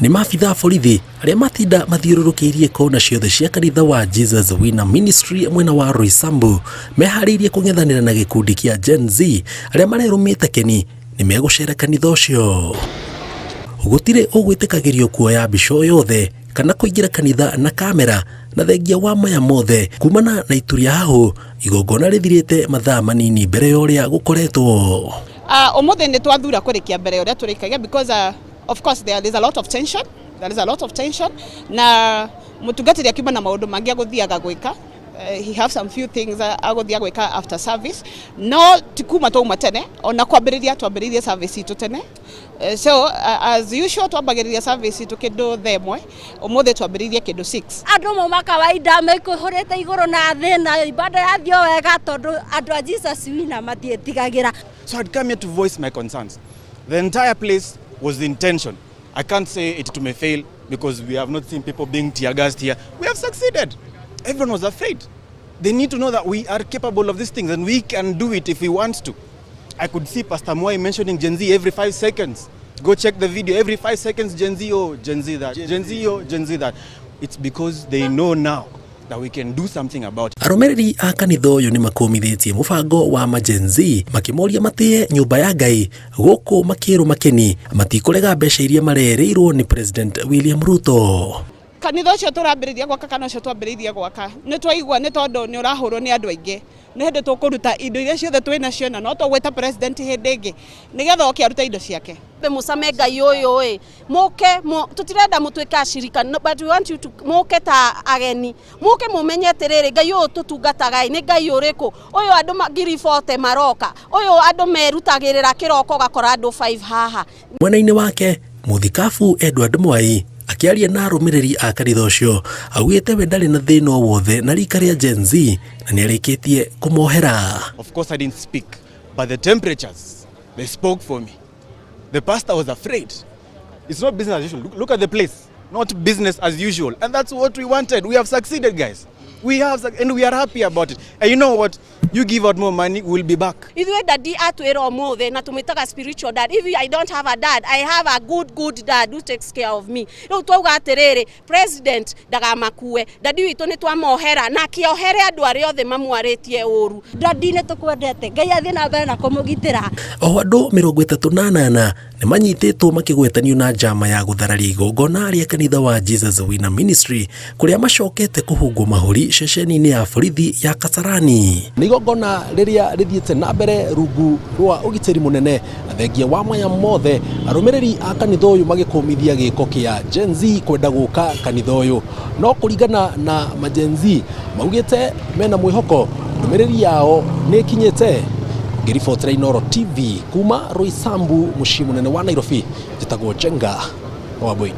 Nĩ maabitha a borithi arĩa matinda mathiũrũrũkĩirie kona ciothe cia kanitha wa Jesus Winner Ministry mwena wa Roysambu meharĩirie kũng'ethanĩra na gĩkundi kĩa Gen Z arĩa marerũmĩte keni nĩ megũcera kanitha ũcio. Gũtirĩ ũgwĩtĩkagĩrio kuoya mbica o yothe kana kũingĩra kanitha na kamera na thengia wa maya mothe kumana na itu rĩa hahũ igongona rĩthirĩte mathaa manini mbere ya ũrĩa gũkoretwo. Umuthi nĩ twathura kũrĩkia mbere ya ũrĩa tũrĩkagia because of course there is a lot of tension, there is a lot of tension, na mũtungatĩri akiuma na maũndũ mangĩ agũthiaga gwĩka. He have some few things agũthiaga gwĩka after service, no ti kuma twauma tene ona kwambĩrĩria twambĩrĩirie service itũ tene. So as usual twambagĩrĩria service itũ kĩndũ 1:00, ũmũthĩ twambĩrĩirie kĩndũ 6. Andũ mauma kawaida mekũhũrĩte igũrũ na thĩ na ibada yathiĩ o wega tondũ andũ a Jesus Winner matiĩtigagĩra. So I'd come here to voice my concerns. The entire place was the intention. I can't say it may fail because we have not seen people being tear gassed here. We have succeeded. Everyone was afraid. They need to know that we are capable of these things and we can do it if we want to. I could see Pastor Moi mentioning Gen Z every 5 seconds. Go check the video. Every 5 seconds, Gen Z, oh, Gen Z that, Gen Z, oh, Gen Z that. It's because they know now that we can do something about it. Arũmĩrĩri a kanitha ũyũ nĩ makũmithĩtie mũbango wa ma-Gen Z makĩmoria matĩe nyũmba ya Ngai gũkũ makĩrwo makeni matikũrega mbeca iria marerĩirwo nĩ President William Ruto. Kanitha ũcio tũrambĩrĩria gwaka kana ũcio twambĩrĩirie gwaka nĩ twaigua nĩ tondũ nĩ ũrahũrwo nĩ andũ aingĩ, nĩ hĩndĩ tũkũruta indo iria ciothe twĩ nacio na no tũgwĩta president hĩndĩ ĩngĩ nĩgetha oke arute indo ciake. Mũcame Ngai ũyũ ĩ mũke tũtirenda mũtuĩke acirika no, but we want you to mũke ta ageni, mũke mũmenye atĩrĩrĩ, Ngai ũyũ tũtungataga ĩ nĩ Ngai ũrĩkũ ũyũ andũ 40,000 maroka, ũyũ andũ merutagĩrĩra kĩroko ũgakora andũ 5 haha. Mwena-inĩ wake mũthikabu Edward Mwai akĩaria na arũmĩrĩri a kanitha ũcio augĩte we ndarĩ na thĩna o wothe na rika rĩa Gen Z na nĩarĩkĩtie kũmohera. Of course, I didn't speak, but the temperatures, they spoke for me. The pastor was afraid. It's not business as usual. Look, look at the place. Not business as usual. And that's what we wanted. We have succeeded, guys. We have, and we are happy about it. And you know what? You give out more money, we'll be back. Ithuĩ daddy atwĩra ũmũthĩ na tũmwĩtaga spiritual dad. If I don't have a dad, I have a good good dad who takes care of me. Rĩu twauga atĩrĩrĩ, president ndagamakue, daddy witũ nĩ twamohera na akĩohere andũ arĩa othe mamwarĩtie ũru. Daddy, nĩ tũkwendete, Ngai athiĩ na mbere na kũmũgitĩra. Oho andũ 38 nĩ manyitĩtwo makĩgwetanio na njama ya gũthararia igongona rĩa kanitha wa Jesus Winner Ministry kũrĩa macokete kũhungwo mahũri ceceni-inĩ ya borithi ya Kasarani. Nĩ igongona rĩrĩa rĩthiĩte na mbere rungu rwa ũgitĩri mũnene na thengia wa maya mothe arũmĩrĩri a kanitha ũyũ magĩkũmithia gĩko kĩa Gen Z kwenda gũka kanitha ũyũ, no kũringana na ma Gen Z maugĩte mena mwĩhoko ndũmĩrĩri yao nĩ ĩkinyĩte. Ngĩribotera Inooro TV kuma Roysambu mũciĩ mũnene wa Nairobi, njĩtagwo Njenga Wambui.